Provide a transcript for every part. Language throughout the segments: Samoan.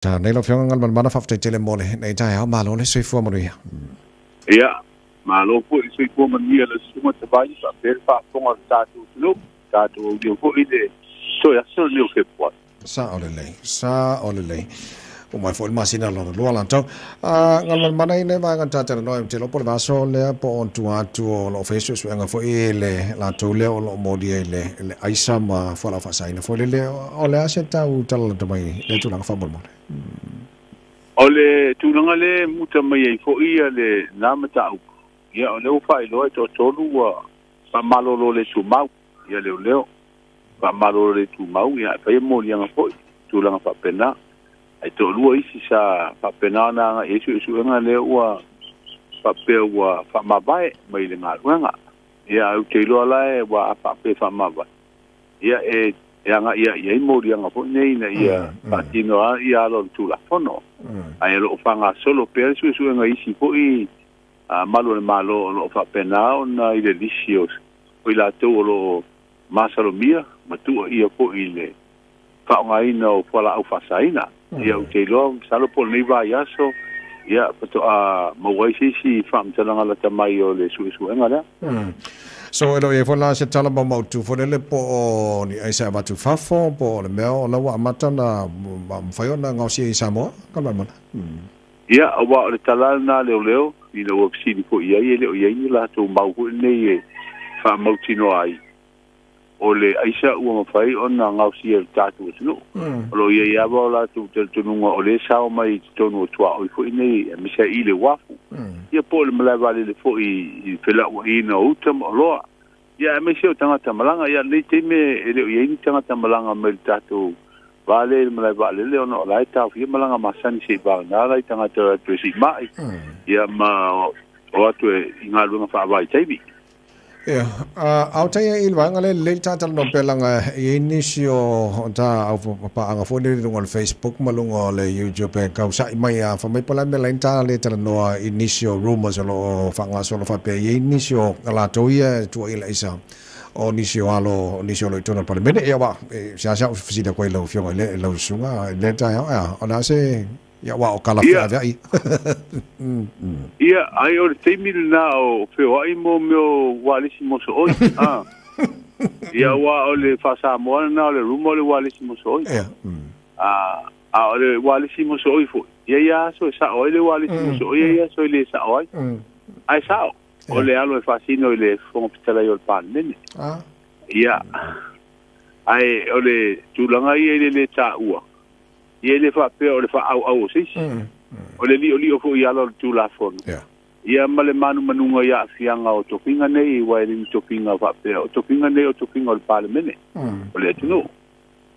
Ta nei lau Afioga Galumalemana, faafetai tele mo lenei taeao, malo le soifua manuia. Ia, malo foi le soifua manuia i lau Susuga Tavai faapea le faafofoga a le tatou atunuu, tatou aulia foi le toe aso lenei o Fepuari. Sao lelei, sao lelei. Ua mai foi le masina lona lua latou. A Galumalemana i le vaega ta talanoa ou te iloa po o le vaiaso lea po o tua atu o lo o faia suesuega foi le latou lea o lo o molia i le aisa ma fualaau faasaina foi lele. O le a se tau tala lata mai i lea tulaga faamolemole? O le tulaga lea e muta mai ai foi lena mataupu, ia o lea ua faailoa e toatolu ua faamalolo le tumau ia leoleo, faamalolo le tumau ia e faia moliaga foi, tulaga faapena. Ae toalua isi sa faapena ona agai i ai suesuega lea ua faapea ua faamavae mai le galuega. Ia ae ou te iloa la e ua a faapea e faamavae, ia e agai lava i ai moliaga foi nei ina ia faatino lava ia ala o le Tulafono. Ae o lo o faagasolo pea le suesuega i isi foi malu o le Malo o lo o faapena ona i le lisi o i latou o lo o masalomia ma tuuaia foi i le faaaogaina o fualaau faasaina. Ia ou te iloa masalo po o lenei vaiaso ia faatoa maua ai se isi faamatalaga lata mai o le suesuega lea. So e le o i ai foi la se tala maumautu foi lele po o ni aisa e avatu i fafo po o le mea o la ua amata ona mafai ona gaosia i Samoa? Ka maumana. Ia, aua o le tala lena a leoleo, ina ua fesili foi i ai, e le o i ai ni latou mau foi lenei e faamautinoa ai o le aisa ua mafai ona gaosia e le tatou atunuu. O lo o i ai lava o latou talitonuga o lea e sao mai i totonu o tuaoi foi nei, aemaise ai i le uafu, ia po o le malae vaalele foi i felauaiina o uta ma oloa, ia aemaise o tagata malaga. Ia lenei taimi e le o i ai ni tagata malaga mai le tatou vā lea i le malae vaalele ona o la e taofia malaga masani se i vagana lai tagata o atu e siimai, ia ma o atu e i galuega faavaitaimi. Ia, a o tai i le vaega lea lelei le talanoa pea leaga e i ai nisi o ta au paaga foi lele i luga o le Facebook ma luga o le YouTube e tausa'i mai a fai mai po o le a le mea la e ta le talanoa i nisi o rumours o lo o faagasolo faapea e i ai nisi o latou ia e tuuaia i le aisa o nisi o alo o nisi o lo o i totonu o le Palemene. Ia aua e seasea ou fesili atu ai i lau Afioga i le lau susuga i lea taeao, ea, o le a se Ia aua o kala feaveai. Ia, ai o le taimi lena o feoai mo mea o ualesi mosooi. Ah. Ia aua o le faa-Samoa lena o le ruma o le ualesi mosooi. Ia. Ah, a o le ualesi mosooi foi. Ia ia aso e sao ai le ualesi mosooi, ia ia aso e le sao ai. Ae sao, o le alo e faasino i le Fofoga Fetalai o le Palemene. Ah. Ia. Ae o le tulaga ia i le le taua, Ia e le faapea o le faaauau o se isi. O le liolio foi i ala o le Tulafono. Ia ma le manumanuga i aafiaga o tofiga nei, aua e le ni tofiga faapea. O tofiga nei o tofiga o le Palemene, o le atunuu,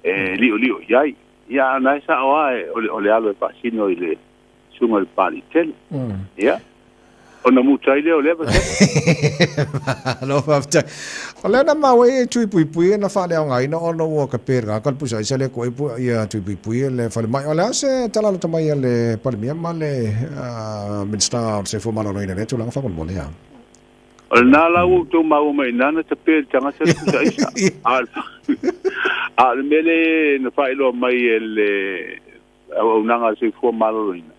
e liolio i ai. Ia a o na e sao lava o le alo e faasino i le susuga i le Papalii tele. Ia. Ona muta ai lea o lea vasega. Malo faafetai. O lea na maua ai e Tui Puipui na faaleaogaina ona ua kape le gaka le pusa aisa lea koe pu ia Tui Puipui le falemai. O le a se tala lata mai a le Palemia ma le Minisita o le Soifua Maloloina i lea tulaga faamolemole a? O lena la ua outou maua mai i ina na tape e le tagata le pusa aisa. A o le mea lea na faailoa mai e le auaunaga a le Soifua Maloloina,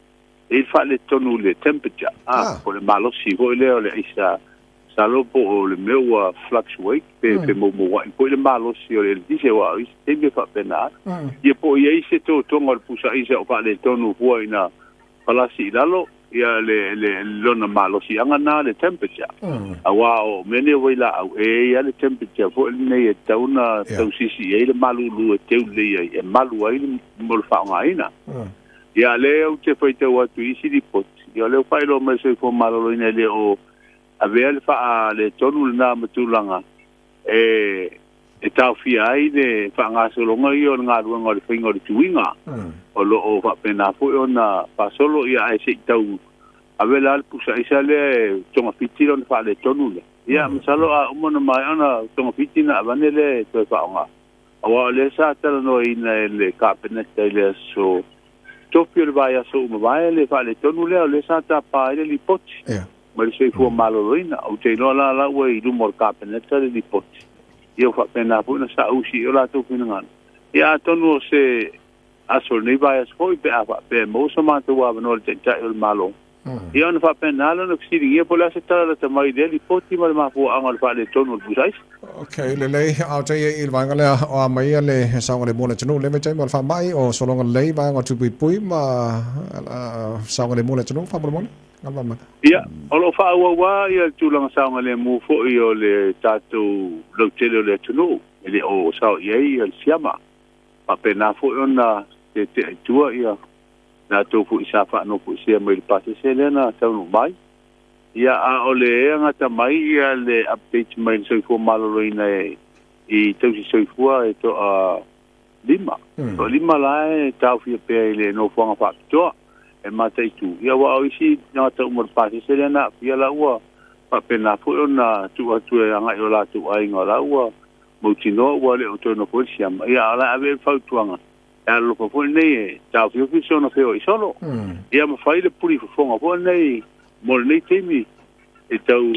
E i ai le faaletonu i le temperature, ah, po o le malosi foi lea o le aisa, masalo po o le mea ua fluctuate pe femoumoua'i foi le malosi o le eletise aua o isi taimi e faapena ai. Ia po o i ai se totoga o le pusa aisa o faaletonu fua ina palasi i lalo ia le le lona malosiaga na le temperature. Aua o mea nei o vailaau e i ai lava le temperature foi lenei e tatau ona tausisi i ai le malulu e teu lelei ai e malu ai le mo le faaaogaina. Ia, lea ou te faitau atu i isi lipoti, ia o lea ua faailoa mai le Soifua Maloloina e le o avea le faaletonu lena ma tulaga e e taofia ai le faagasologa ia o le galuega o le faiga o le tuiga o lo o faapena foi ona faasolo, ia ae se i tau ave la le pusa aisa lea e togafiti lona faaletonu lea. Ia, masalo a uma ona maea ona togafiti ona avane lea e toe faaaoga. Aua o lea sa talanoaina e le Kapeneta i le aso tofi o le vaiaso ua mavae le faaletonu lea, o lea sa tapa ai le lipoti mai le Soifua Maloloina. Ou te iloa la la ua i luma o le Kapeneta le lipoti. Ia ua faapena foi ona saausi i o latou finagalo. Ia atonu o se aso o lenei vaiaso foi pe a faapea e maua so matou avanoa i le Taitai o le Malo. Ia ona faapena lea ona fesiligia po o le a se tala lata mai i lea lipoti ma le mafuaaga o le faaletonu o le pusa aisa. Ok, lelei, a o tai i le vaega lea o a mai le saogalemu o le atunuu, le vaitaimi o le faamai, o sologa lelei vaega o tupuipui ma saogalemu o le atunuu, faamolemole, Galumalemana. Ia, o lo o faaauau lava le tulaga saogalemu foi o le tatou lautele o le atunuu, e le o sao i ai le siama. Faapena foi ona tetea i tua ia latou foi sa faanofoesea mai le pasese lea na taunuu mai. Ia, a o le ea gata mai ia le update mai le Soifua Maloloina e i tausi soifua e toa lima. Toa lima la e taofia pea i le nofoaga faapitoa e mataitu. Ia, aua o isi tagata uma o le pasese lea na aafia la ua faapena foi ona tuu atu e agai i o latou aiga o la ua mautinoa ua le o toe nofo ai le siama. Ia, a o la e ave ai le fautuaga e alolofa foi lenei e taofiofi sona feoai solo. Ia ma fai le puli fofoga foi lenei mo lenei taimi e tau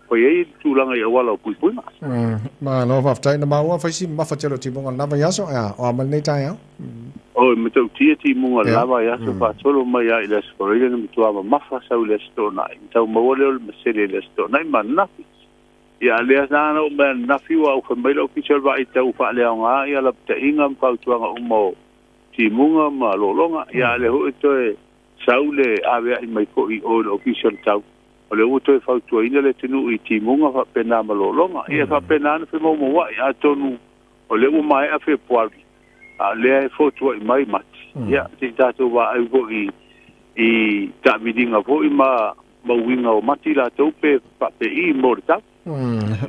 fai ai le tulaga i auala o puipuiga. Malo faafetai na maua fai si mafa tele o timuga lena vaiaso ea o a mai lenei taeao. Oi matautia timuga lena vaiaso faasolo mai lava i le Aso Faraile na matua mamafa sau i le Aso Toonai na tau maua lea o le masele i le Aso Toonai ma ananafi. Ia a lea sa na oo mai ananafi ua au fai mai le Ofisa o le Vaai Tau faaleaoga ia lapataiga ma fautuaga uma o timuga ma lologa. Ia a lea foi toe sau le aveai mai foi i o i le Ofisa o le Tau, o lea ua toe fautuaina le atunuu i timuga faapena ma lologa. Ia e faapena ona femaumauai, atonu o lea ua maea Fepuari, a o lea e fotuai mai Mati. Ia se i tatou vaai foi i taamiliga foi ma ma uiga o mati latou pe faapei mo le tau.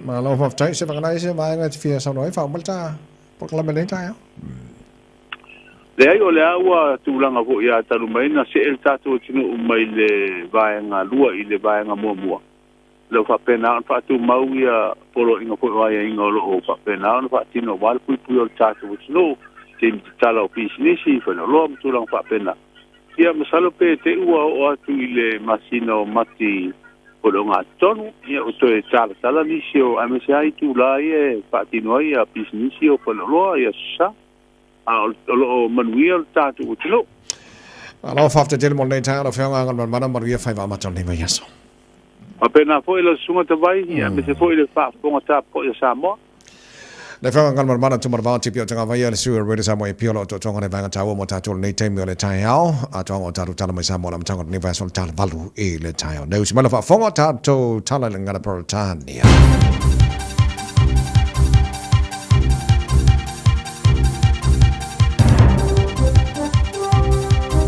Malo faafetai se vagana ai se vaega e te fia saunoa ai faauma le ta polokalame i lenei taeao. Leai, o lea ua tulaga foi ia talu mai na see le tatou atunuu mai le vaega lua i le vaega muamua. O lea ua faapena ona faatumau ia poloaiga foi o aiaiga o lo o faapena ona faatino aua le puipuia o le tatou atunuu, taimi tatala o pisinisi, faleoloa ma tulaga faapena. Ia, masalo pe te i ua oo atu i le masina o Mati o le ogatotonu, ia ua toe talatala nisi o, aemaise lava itula ia e faatino ai ia pisinisi o faleoloa, ia sa, a o lo o manuia le tatou atunuu. Malo, faafetai tele mo lenei taeao lau Afioga Galumalemana, manuia faiva amata o lenei vaiaso. Faapena foi lau Susuga Tavai, ia aemaise foi le faafofoga tapuai a Samoa. Le Afioga Galumalemana Tumanavao Tipi o Tagavaia le sui o Radio Samoa e pio lo totoga le vaega taua mo tatou lenei taimi o le taeao. Atoaga o tatou tala mai Samoa la amataga o lenei vaiaso o le tala valu i le taeao. Nei usi mai la faafofoga tatou tala i le gagana Peretania.